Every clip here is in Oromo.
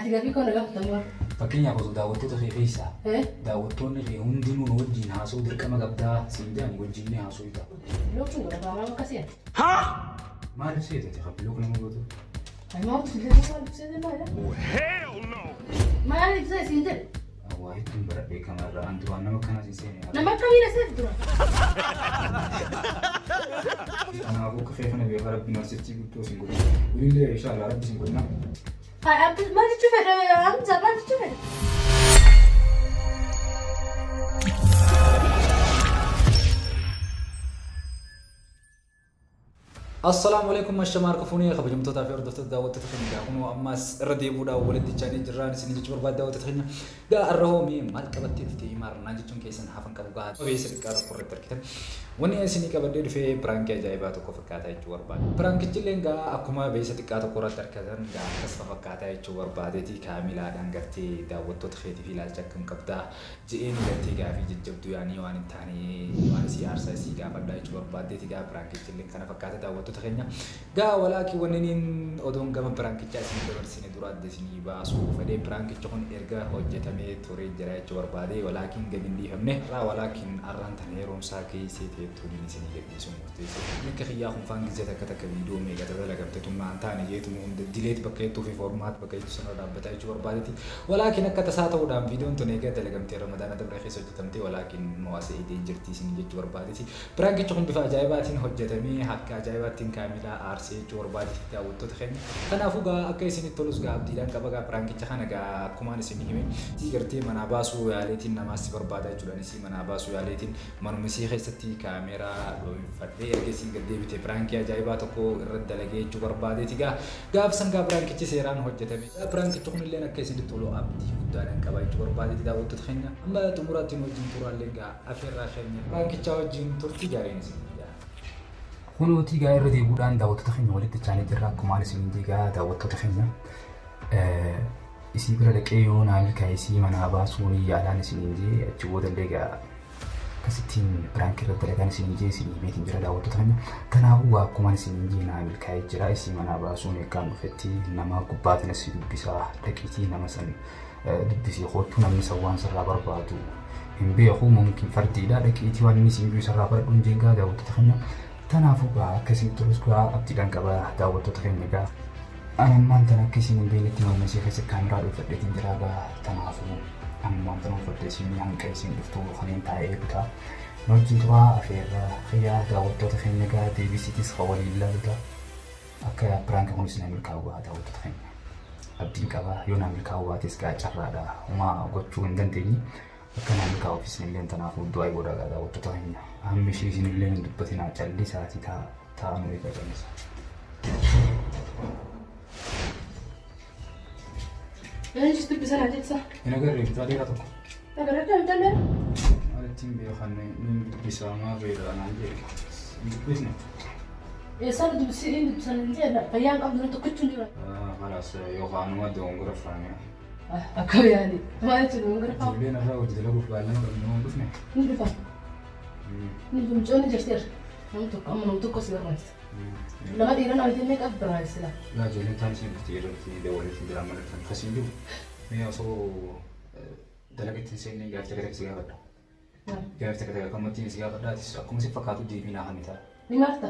Ati gaaffii koo na gaafatan bar. Fakkeenyaaf osoo daawwattoota kee keessaa Eh? daawwattoonni kee hundinuu nu wajjin haasa'uu dirqama qabdaa siin jedhan wajjin ni haasofta. Block godha maal akkasii ati? Maaliif seete ati kan block nama gootu? Ay maaltu si jedhu maaliif seete maali? Maaliif seete siin jedhe? Waa hedduun baradhee kamarraa an duraan nama akkanaa siin seene. Nama akkamiin seete dura? Kanaafuu akka kee kana beekaa rabbiin arsittii guddoo siin godhu. Ilillee inshallah rabbi siin godhina. Ay abdi maal jechuu fedha Hamza maal jechuu fedha? Assalaamu alaikum ashamaa harka fuunee kabajamtootaa fi hordoftoota daawwattoota keenya egaa kunoo ammas irra deebi'uudhaan walitti chaanee jirraan isin jechuu barbaada daawwattoota keenya gaa arra hoo mee maal qabattee dhufte himaarnaa jechuun keessan hafan qabu gaa beessa xiqqaa tokko irratti argitan wanni isinii qabadhee dhufee piraankii ajaa'ibaa tokko fakkaataa jechuu barbaada piraankichilleen gaa akkuma beessa xiqqaa tokko irratti argatan gaa akkas fakkaataa jechuu barbaadeeti kaamilaadhaan gartee daawwattoota keetiif ilaalcha akkam qabdaa Je'een gartee gaafii jajjabduu yaanii waan hin taane waan isii aarsaa isii gaafadhaa jechuu barbaaddeeti gaa piraankichilleen kana fakkaata daawwattoota keenya gaa walaakin wanniniin odoon gama piraankichaa isin dabarsine dura adda isinii baasuu fedhee piraankichi kun erga hojjetamee turee jira jechuu barbaade walaakin gadi hin dhiifamne irraa walaakin arraan tana yeroon isaa geessee teettuuniin isinii gadhiisuu murteesse akka kiyyaa kun faan gizee takka takka viidiyoo meeqa dalagamte tun naan taane jeetuma hunda dileet bakka jettuu fi formaat bakka jettu sanarra dhaabbataa jechuu barbaadeeti. Walaakin akka tasaa ta'uudhaan viidiyoon tun eega dalagamtee Ramadaana dabre keessa hojjetamtee walaakin immoo as eeydee jirti isiniin jechuu barbaadeti. Piraankichi kun bifa ajaa'ibaatiin hojjetamee akka ajaa'ibaattiin kaamilaa aarsee jechuu barbaadeti daawwattoota keenya. Kanaafuu gaa akka isinitti tolus gaa abdiidhaan qaba gaa piraankicha kana gaa akkumaan isinii hime isii gartee manaa baasuu yaaleetiin namaas si barbaada jechuudhaan isii manaa baasuu yaaleetiin manuma isii keessatti kaameeraa dhooyfadhee erga isiin gad deebite piraankii ajaa'ibaa tokko irra dalagee jechuu barbaadeeti gaa Gaaf san gaa piraankichi seeraan hojjetame. Piraankichi kunilleen akka isinitti tolu abdii guddaadhaan qaba jechuu barbaadeeti daawwattoota keenya. Amma xumuraatti nu wajjin turaallee gaa afeerraa keenya. Piraankichaa wajjin turtii gaariin isin gaa. Kunuutii gaa irra deebi'uudhaan daawwattoota keenya walitti chaanee jirra akkumaan isiniin jee gaa daawwattoota keenya. Isii bira dhaqee yoo naa milkaa'e isii manaa baasuu ni yaalaan isiniin jee achi boodallee gaa Akkasittiin piraankii irratti dalagaan isin jee isin himeetiin jira daawwattoota keenya. Kanaafuu waa akkumaan isin jee naa milkaa'ee jira. Isii manaa baasuun eeggaan dhufetti nama gubbaa tana si dubbisaa dhaqiitii nama san dubbisii koottuu namni san waan sirraa barbaadu hin beeku mumkin fardiidha dhaqiitii waan inni siin jiru isarraa baradhu hin jeen gaa daawwattoota keenya. Kanaafuu gaa akka isin tolus gaa abdiidhaan qaba daawwattoota keenya gaa. Ani ammaan tana akka isin hin beeknetti manuma isii keessa kaameraa dhokfadheetiin jira gaa tanaafuu. Ammaan tana uffadhe isiin hanqa isiin dhuftu kanneen taa'ee eegu ta'a. Nu wajjin turaa afeerra kiyyaa daawwattoota keenya gaa deebisiitis kan waliin ilaalu ta'a. Akka piraanki kunis na milkaa'u gaa daawwattoota keenya. Abdiin qaba yoo na milkaa'u baates gaa carraadha. Homaa gochuu hin dandeenye. Akka na milkaa'uuf isinillee tanaafuu du'aa godhaa gaa daawwattoota keenya. Hammi ishee isinillee hin dubbatinaa callisaatii taa'aa nu eegaa callisaa. Eenyutu dubbisa naa jetsa? Hin agarre mucaa dhiiraa tokko. Agarre mucaan dhiiraa? Maalittiin beekan ni dubbisaa maa beela naan jedhe. Hin dubbisne. Eessaan dubbisi hin dubbisan hin jedhe fayyaan qabdu na tokkichu hin jiru. Kalaas yookaan anuma dogongora faame. Akka yaani maal jechuun dogongora faame? Ijoolleen irraa hojii dalaguuf baallama qabnu hin dhufne. Ni dhufa. Ni dhufa mucoon ni jirteera. Namni tokko amma nama tokko si barbaachisa. Nama dhiira nama jennee qabdu barbaachisa. Laa ijoolleen taan isin dhufti irratti dawwaleetiin jira amma dhuftan kasiin jiru. Mee osoo dalaga ittiin seennee gaafii takka takka si gaafadha. Gaafii takka takka akkamatti si gaafadha atis akkuma si fakkaatu deebii naa kennita. Ni marta.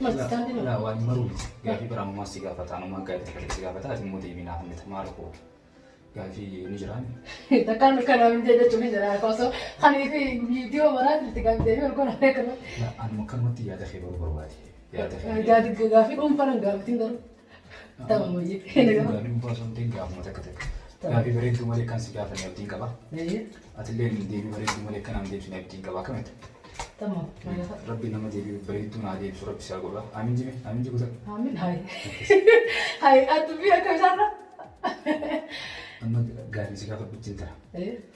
Marti kaan Laa waan maruu miti. Gaafii bara ammaa si gaafata anummaa gaafii takka takka si gaafata ati immoo deebii naa kennita maal koo gaafii ni jiraani. Takkaan kanaa hin jedhe jechuun ni jira. Osoo kan fi viidiyoo maraa jirti kan deebii ol godhan akkanatti. Laa anuma akkanumatti yaada kee baruu barbaade. Yaada kee. Gaafii gaafii dhuunfaa nan gaafatin garuu. Tamam hojii. Gaafii dhuunfaa osoo hin ta'in gaafuma takka takka. Gaafii bareedduu malee kan si gaafanne abdiin qaba. Atillee deebii bareedduu malee kan aan deebisne abdiin qaba. Akkamitti? Tamam. Rabbi nama deebii bareedduu naa deebisu rabbi isaa godha. Amiin jime amiin jigu takka. Amiin hayi. Hayi ati biyya akka isaarra. Amma gaafii si gaafadhu ittiin tara.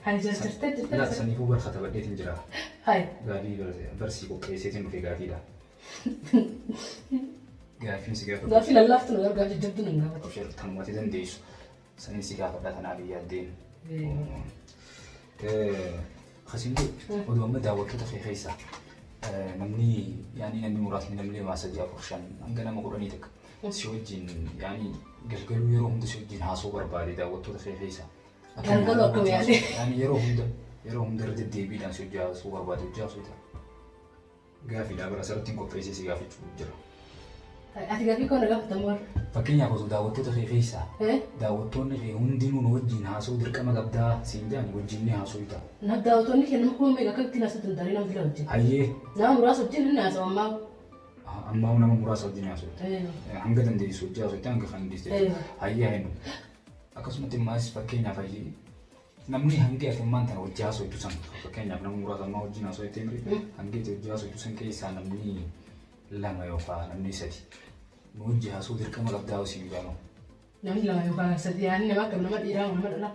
Hayi jirtee jirtee. Laa saniifuu bar katabadheetiin jira. Hayi. Gaafii barsii qopheesseetiin dhufe gaafiidha. Gaafiin si gaafadhu. Gaafii lallaaftu nu gargaar jajjabdu nu gaafatu. Abshir kanumatti dandeessu. Saniin si gaafadha tanaaf hin yaaddeen. Kasiin oduu amma daawwattoota kee keessaa namni yaani namni muraasni namni 2 3 4 5 hanga nama 10 takka si wajjin yaani Galgaluu yeroo hunda si wajjin haasoo barbaade daawwattoota kee keessa. Galgaluu akkam yaade? Yaani yeroo hunda irra deddeebiidhaan si wajjin haasoo barbaade hojii haasoo ta'a. Gaafiidhaa bara asirratti hin qopheessee si gaafachuu jira. Ati gaafii koo na gaafatamu warra. Fakkeenyaaf osoo daawwattoota kee keessaa daawwattoonni kee hundinuu nu wajjin haasoo dirqama qabdaa siin jedhan wajjin ni haasoo ta'a. Na daawwattoonni kee nama kuma meeqa akkamitti haasoo danda'anii nama dila wajjin. Hayyee. Nama muraasa wajjin inni haasa'u ammaa. Ammaa nama muraasa wajjin haasoo. Hanga dandeessu hojii haasoo hanga kan dhiiste. Hayyee, hayyee. Akkasumatti immaas fakkeenyaaf hayyee namni hangi ati ammaan tana hojii haasoo san, fakkeenyaaf nama muraasa ammaa wajjin haasoo itti himri, hangi ati hojii haasoo san keessaa namni lama yookaan namni sadi nu hojii haasoo dirqama qabdaa osii jedhamu. Namni lama yookaan sadi yaani nama akkam, nama dhiiraa moo nama dhalaa?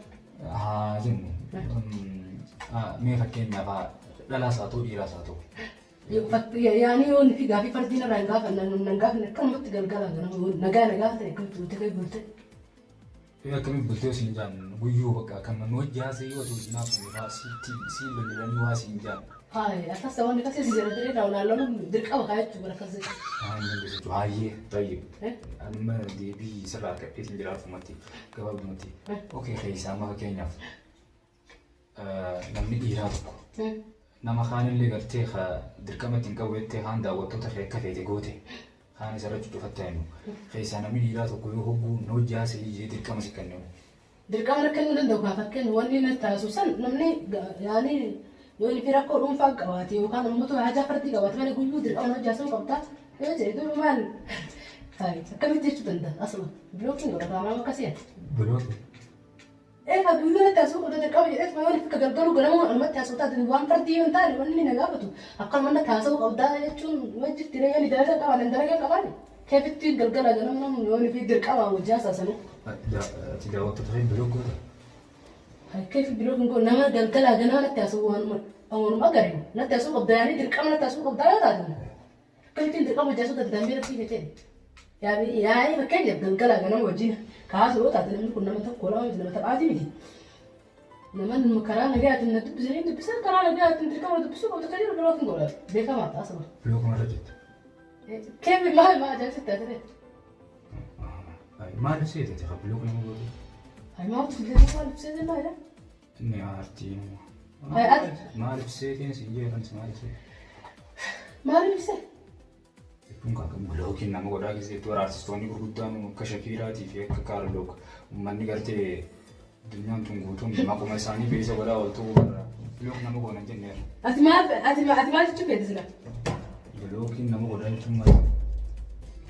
Haa jennu. Mee fakkeenyaaf dhalaas haa ta'u, dhiiraas haa ta'u. Yaani yoo fi gaafii fardiin irraa hin gaafanne nan gaafanne, akkanumatti galgala ganama nagaa na gaafatan, akkamitti bultee, kee bulte? Yoo akkamitti bultee osoo hin jaan guyyuu bakka kan nu hojii haasee yoo ta'u wajjin haasoo fa'aa sitti siin lololanii waa siin jaan. Hayi, akkas wanni akkasii si jala dirree naannoo dirqama kaayachuu bara akkasii. Haa, hin dandeessu jechuudha. Hayyee, tayyee. Amma deebii sirraa argadheetiin jira afumatti gabaabumatti. Okay, keessaa amma fakkeenyaaf namni dhiiraa tokko nama kaanillee gartee dirqama ittiin qabu jettee kaan daawwattoota kee akka feete goote kaan isarra cucufatte jennu keessaa namni dhiiraa tokko yoo hogguu na hojii haasee jee dirqama si kennu. Dirqama na kennuu danda'u kaa, fakkeenya wanni na taasisu san namni yaani yoo inni fi rakkoo dhuunfaa qabaate yookaan immoo haajaa fardii qabaate malee guyyuu dirqama na hojii haasa'uu qabdaa yoo jedhe duuba maal akkamitti jechuu danda'a? Asuma blockiin godha qaamaa akkasii ati. Blockii. Egaa guyyuu natti haasa'uu qabda dirqama jedhees yoo inni galgaluu ganama anumatti haasa'u taate waan fardii yoo hin taane wanni inni na gaafatu akkanuma natti haasa'uu qabdaa jechuun yoo jirti yoo inni dalagaa qabaane dalagaa qabaane keefitti galgala ganama namni yoo inni fi dirqama hojii haasa'asanii. Ati daawwattoota kee block goota. Keefi blockiin kun nama galgalaa ganama natti haasa'u waanuma agarre natti haasa'uu qabda yaani dirqama natti haasa'uu qabdaa yoo taate akkamittiin dirqama hojii haasa'uu danda'an biratti fetee. Yaani fakkeenyaaf galgalaa ganama wajjin kaasuu yoo taate namni kun nama tokko lama miti, nama taphaati miti. Nama karaa nagayaatiin na dubbisanii dubbisan karaa nagayaatiin dirqama dubbisuu qabdu kan jiru blockiin godha beekamaa taasisa. Block marra jettu. Keefi maal maal ajaa'ibsitti taatee? Maaliif seetati ka block nama gootu? Hayi, maaltu filatee, maaliif seetee maali? Inni aartii nama. Hayi, ati. Maaliif seeteen siin jee kanis maaliif seete? Maaliif see? Jechuun kan blockiin nama godhaa keessatti warra artistoonni gurguddaan akka Shakiiraatii fi akka Kaarlook uummanni gartee addunyaan tun guutuun maquma isaanii beeksisa godhaa ooltu warra block nama goonan jenneera. Ati maal jechuu feete sila? Blockiin nama godhaa jechuun maali?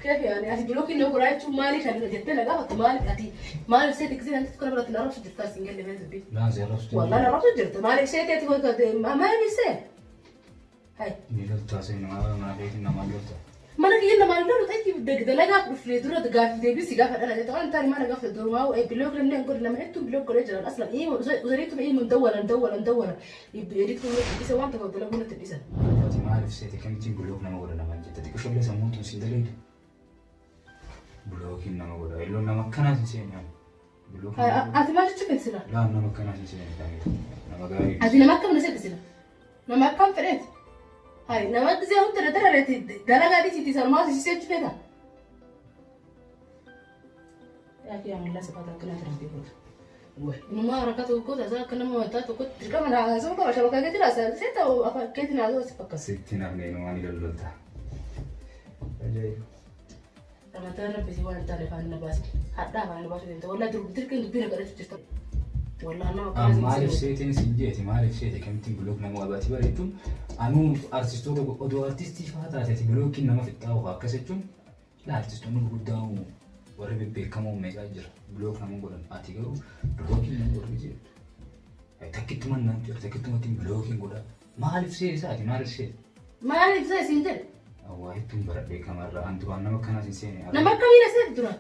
Keefi yaani ati blockiin nama godhaa jechuun maali kan jettee na gaafattu, maaliif ati maaliif seete gisee nanti kana biratti na arrabsu jirta siin galle mee dubbii. Laan seerrabsu. Wallah na arrabsu jirta, maaliif seete ati maaliif see? Hai. Ni loltaa seenaa mana keetiin namaan loltaa. Mana kiyya namaan lolu ta'e dalagaaf dhufnee dura gaafii deebii si gaafa dhala jedhu waan taane mana gaafa durumaa block namni hin godhe, nama hedduu block godhee jiran aslan usaniitu himu dawwalan dawwalan dawwalan edit kun natti dhisa, waan tokko dalaguu natti dhisan. Ati maaliif seete kamittiin block nama godha namaan jette? Xiqqishollee sammuun tun siin dalaydu. Blockiin nama godha. Illoon nama akkanaas hin seene ani. Blockiin nama godha. Ati maal jechuu feete sila? Laan nama akkanaas hin seene kaamitu. Nama gaarii. Ati nama akkam na seete sila? Nama akkam fedheeti? Hai, nama gisee hunda na darareeti dalagaa dhiisiiti sanumaa sisisee jechuu feeta? Yaa kiyyaa mul'aa sifaata akkanaa turan beekuudha. Inuma harka tokko tasaa akka nama mataa tokkotti dirqama na haasa'uu qaba, shabakaa keetiin haasa'aa seeta, afaan keetiin haasa'uu si fakkaata. Sitti namni inumaa ni loltolta. Ajaa'iba. Ramataan rabbi si waan hin taane afaan na baase. Hadhaa afaan na baasuu deemta. Wallaa dirqiin dubbii na kadhachuu jirta. Wallaa nama akkana Maaliif seeteen siin jeeti, maaliif seete kamittiin block nama godha? Ati bara jechuun anuu artistoota odoo artistii fa'aa taateeti blockiin nama fixxaa'u akkas jechuun laa, artistoonni gurguddaan warri bebbeekamoo meeqaa jira block nama godhan, ati garuu blockiin nama godhu jettu. Takkittumaan naan jira takkittumatti blockiin godha. Maaliif seete isaati, maaliif seete? Maaliif see siin jedhe? Waa hedduun baradhee kamarraa an duraan nama akkanaas hin seene. Nama akkamii na seete dura?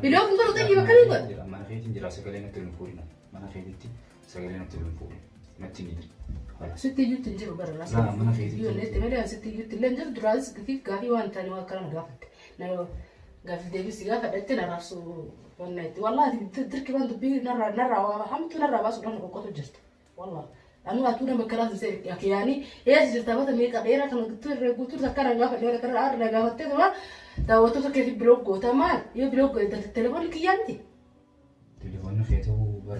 Blockiin godhu xiyyi akkamii godha? Mana keetiin jira, sagalee natti hin fuudhina. Mana keetitti sagalee natti hin fuudhin. Natti ni Sitti iyyuutti hin jiru bara. Laa, mana keetitti. Yoo netti malee sitti iyyuutti illee hin jiru. Duraanis gaafii waan taane waan akkana na gaafatte. Na gaafii deebisi gaafadhatte na raabsu wanna itti. Wallaahi dirqi waan dubbii narraa hamtuu narraa baasuudhaan qoqqotu jirta. Wallaahi. Anu atuu nama akkanaas hin seene akkiyaanii eessa jirta mata meeqa dheeraa kana guutuu irra guutuu takka na gaafa dheeraa kana har'a na gaafattee tuma daawwattoota keetii biloog goota maal yoo biloog goote telefoonni kiyyaa miti. Telefoonni kee ta'uu bar.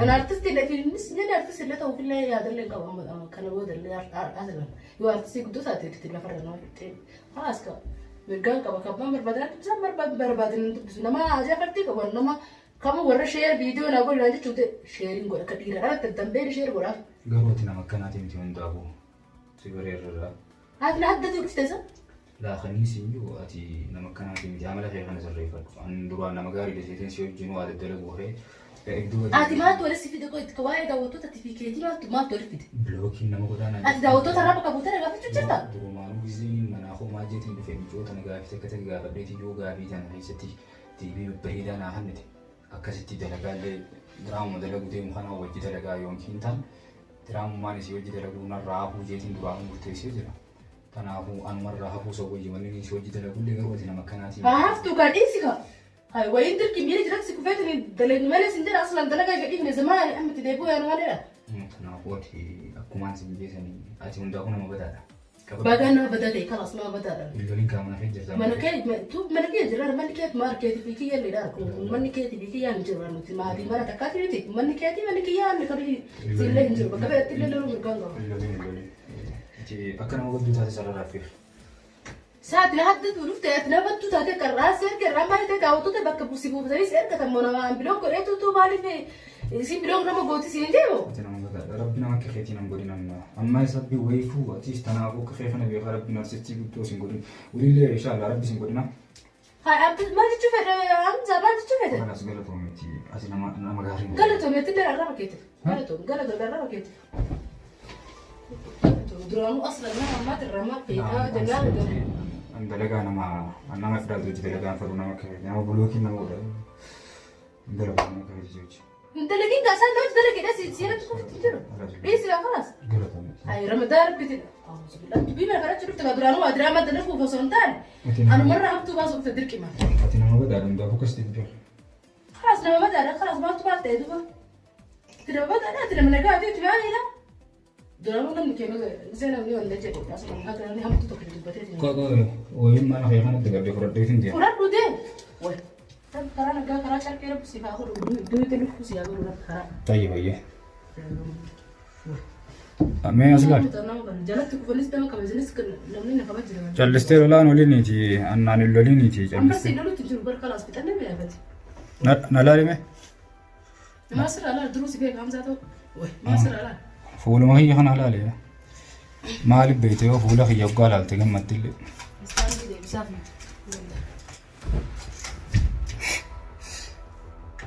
An artistii illee fiilmis inni artistii illee ta'uuf illee yaadallee hin qabu amma kana booda illee asirra yoo artistii guddoo taate itti lafarra nama fixxee haas qaba. Mirgaan qaba kabbaan barbaadan dubbisan barbaadan hin dubbisu nama hajaa fartii qabu nama kamu warra sheer viidiyoo naa godhi naan jechuun sheeriin godha akka dhiira dhalatti dambeen sheer godhaaf. Garuu ati nama akkanaatii miti hundaafuu si bareerra. Ati na adda tuqxite isa. Laakanii siin jiru ati nama akkanaatii miti amala kee kana sirreeffadhu. Ani duraan nama gaarii seeteen si wajjin waa daddalagu kee iddoo Ati maaltu walitti si fide qoy waa'ee daawwattoota fi keetii maaltu maaltu walitti fide? Blockiin nama godhaa naan Ati daawwattoota irraa bakka buutee na gaafachuu jirta? Durumaanuu gizeen manaa koo maal jeetiin dhufe micoota na gaafii takka takka gaafadheeti yoo gaafii tana keessatti deebii babbareedaa naa kennite akkasitti dalagaallee diraamuma dalagu deemu kanaa wajji dalagaa yookiin tan diraamummaan isii wajji dalaguu narraa hafuu jeetiin duraanuu murteessee jira. Kanaafuu anumarraa hafuu isa wayya wanni inni isii wajji dalagullee garuu ati nama akkanaatii Haa haftuu kaa dhiisi kaa. Hay wayiin dirqii miira jiratti si kufeetiin dalagni malee sin jedha aslaan dalagaa gadhiifne dhiifne zamaani amma itti deebi'uu yaanu maleedha. Kanaafuu ati akkumaan sin jeesanii ati hundaafuu nama badaadha. Bagaa nama badaa ta'e kalaas nama badaadha. Loliin kaa mana kee jirta. Mana kee tu mana kee jira manni kee maal keetii fi kiyya illee dha manni keetii fi kiyya hin jiru nuti maatii mana takkaati miti manni keetii manni kiyya inni kan sillee hin jiru bakka fedhatti illee loluu mirgaan qaba. Loliin loliin. Ati akka nama badduu taate sarara raffeef. Saati na hadda tu dhufte ati nama badduu taate qarraa si erga irraa maal ta'e daawwattoota bakka buusi buufatanii si ergatan moo nama biloo godheetu tu maaliif isin biloo nama gooti si hin deemu. Ati nama badaadha. Rabbi nama akka keetii nan godhin amma. Amma isa rabbi wayifuu atis tanaafuu akka kee kana beekaa rabbi narsistii guddoo sin godhin. Waliillee inshallah rabbi sin godhina. Haa abdi maal jechuu fedha Hamza maal jechuu fedha? Kanas galatoomeeti ati nama nama gaarii. Galatoomi ati illee arraba keetiif. Galatoomi galatoomi arraba keetiif. Duraanuu asla nama ammaati irraa maal feetaa jennaan garuu. An dalagaa nama nama firaatu hojii dalagaan fedhu nama akka nama bulookiin nama godha. Dalagaa nama akka hojii hojii. Hin dalagin gaa isaan hojii dalagedha si seeratti kufutti hin jiru. Dhiisi gaa kalaas. Galatoomeeti. Ay ramadaan rabbiti. Dubbii mana kadhachuu dhufte gaa duraanuu waa diraamaa dalaguuf osoo hin taane anumarra hamtuu baasuuf dhufte dirqima. Ati nama badaadha hundaafuu akkasitti beeku. Kalaas nama badaadha kalaas maaltu maal ta'e duuba. Ati nama badaadha ati nama nagaa ati ati maaliidha. Duraanuu namni keenya gisee namni wanta jedhu asuma haga namni hamtuu tokko dubbatee jira. Wayiin mana kee kanatti gadi fudhadheetiin deema. Fudhadhu deem. Way. Karaa nagaa karaa carqee rabbi siif haa godhu duuti lubbuu si haa godhu rabbi karaa. Tayyee bayyee. Mee as laali. Jalatti kufanis nama kabajanis namni na kabajira. Callistee lolaan oliiniiti annaan hin loliiniiti Amma callistee. si lolutti jiru bar kalaas fixannee beekati. Na laalime Maa sirra laal duruu si beeka Hamzaa ta'u. Way maa sirra laal. Fuuluma kiyya kana laale. Maaliif beekte yoo fuula kiyya waggaa laalte gammaddi illee. Istaandii deebisaaf miti.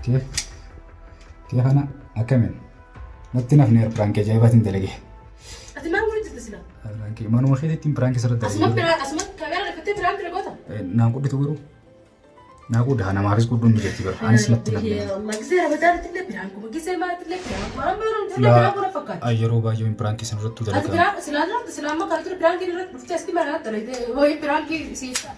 Keef kee kana akkamiin natti nafni piraankii ajaa'ibaatiin dalage. Ati maal godhu jirta sila? Piraankii manuma keetiitti piraankii sirra Asuma dalage. biraa asuma kaameraa dhafattee biraan bira goota. Naan qudhitu garuu. Naa qudha namaafis qudhuun ni jirti bara. Anis natti nafni. Gisee ramadaanitti illee biraan kuma gisee maalitti illee biraan kuma amma yeroo illee biraan kuna fakkaata. Yeroo baay'ee piraankii sana irrattuu Ati dalagaa. biraan silaa jirtu silaa amma kana ture biraan irratti dhuftee asitti mana kanatti dalagdee wayii biraan siif ta'a.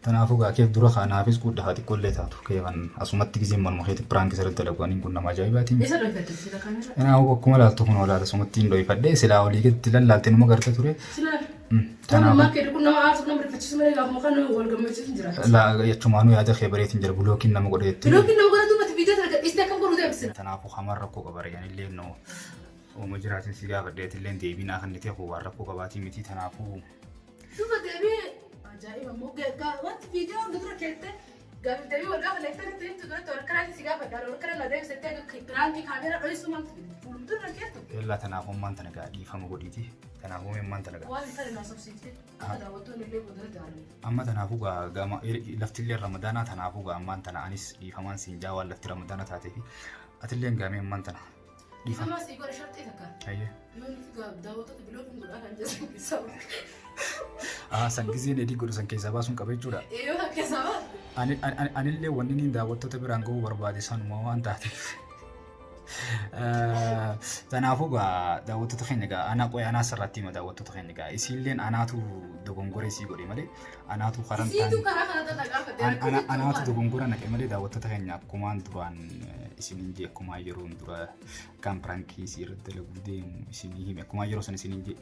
Kanaafuu gaa keef dura kanaafis qudha haa xiqqoollee taatu keefan asumatti giseen manuma keetti piraankii sirratti dalagu aniin kun nama ajaa'ibaatiin. Isa dhoyfatte sila kaameraa. Kanaafuu akkuma laaltu kun olaala asumatti hin dhoyfadhee silaa olii gadi lallaalte numa garta ture. Silaa. Kanaafuu Namummaa kee kun nama aarsu nama rifachiisu malee gaafuma kan nama wal gammachiisu hin jiraatu. Jechumaanuu yaada kee bareetiin jira bulookiin nama godheetti. Bilookiin nama godhatu uffati viidiyoo sana gadhiistee akkam godhuu deebisina. Kanaafuu hamaan rakkoo qaba reeganillee no ooma jiraatin si gaafadheetillee deebii naa kennitee kun waan rakkoo qabaatii miti kanaafuu. Duuba deebii ajaa'iba immoo wanti viidiyoo hunda dura keette gaaffii deebii wal gaafa leektanii ta'e duratti wal karaa si gaafadha wal karaa na deebisee piraankii kaameraa dho'isuu maaltu fuuldura keettu. Ellaa kanaafuu ammaan tana gaa dhiifama godhiiti. Kanaafuu ammaan tana gaa. Waan hin taane na sobsiifte akka daawwattoonni illee boodatti haarame. Amma tanaafuu gaa gama laftillee ramadaanaa tanaafuu gaa ammaan tana anis dhiifamaan siin jaa waan lafti ramadaana taatee fi atillee gaamee ammaan tana dhiifama. Dhiifama sii godhe sharxii takka. Hayyee. Yoo nuti daawwattoota bilookiin godhaa kan jedhu sababa. Ah san gizeen edii godhu san keessaa baasuun qaba jechuudha. Yoo akka sababa. Anillee wanni inni daawwattoota biraan gahuu barbaade sanuma waan taateef. Kanaafuu gaa daawwattoota keenya gaa anaa qo'ee anaa sirratti hima daawwattoota keenya gaa isiilleen anaatu dogongora isii godhe malee anaatu karan Isiitu karaa kanarra na gaafate. Anaatu dogongora naqe malee daawwattoota keenya akkumaan duraan isiniin jee akkumaan yeroon dura kan prankii isii irratti dalaguu deemu isinii hime akkumaan yeroo san isiniin jee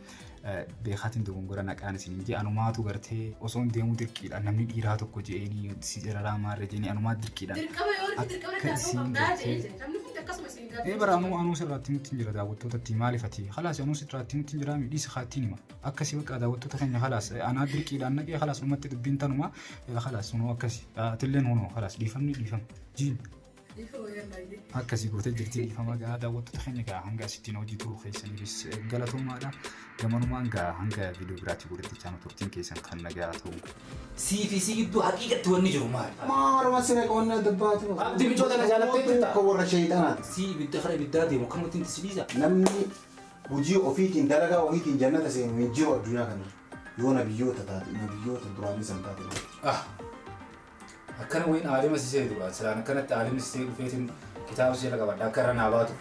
beekaatiin dogongora naqaan isiniin jee anumaatu gartee osoo hin deemuu dirqiidha namni dhiiraa tokko je'eenii si jararaa maarree je'eenii anumaa dirqiidhaan Dirqama yoo dirqama akka natti haasa'uu isiin qabdaa gartee jedhee jira. Namni hundi akkasuma isin Ee bara anuu sirraatti himutti hin jira daawwattootatti maaliif ati khalaas anuu sirraatti himutti hin jira dhiisi kaattiin hima akkasii bakka daawwattoota keenya khalaas anaa dirqiidhaan naqee khalaas dhumatti dubbiin tanuma khalaas hunoo akkasi atilleen hunoo khalaas dhiifamni dhiifama jiin akkasii gootee jirti dhiifama gaa daawwattoota keenya gaa hanga asittiin hojii turuu keessaniifis galatoomaadha gamanumaan gaa hanga viidiyoo biraatti godhatti chaanu turtiin keessan kan nagaa ta'u. Sii fi sii gidduu haqiiqatti wanni jiru maali? Maaluma siree qonna dubbaatu. Abdi micoota na jaalattee jirta. Akka warra sheexanaati. Sii ibidda kara ibiddaa deemu akkanumatti hin si dhiisa. Namni hojii ofiitiin dalagaa ofiitiin jannata seenu hin jiru addunyaa kanarra. Yoo nabiyyoota taate nabiyyoota duraanii san taate. Ah, akkana wayin aalima sisee duraan silaan akkanatti aalimni sisee dhufeetiin kitaaba si jala qabadha akka irra naa baatu.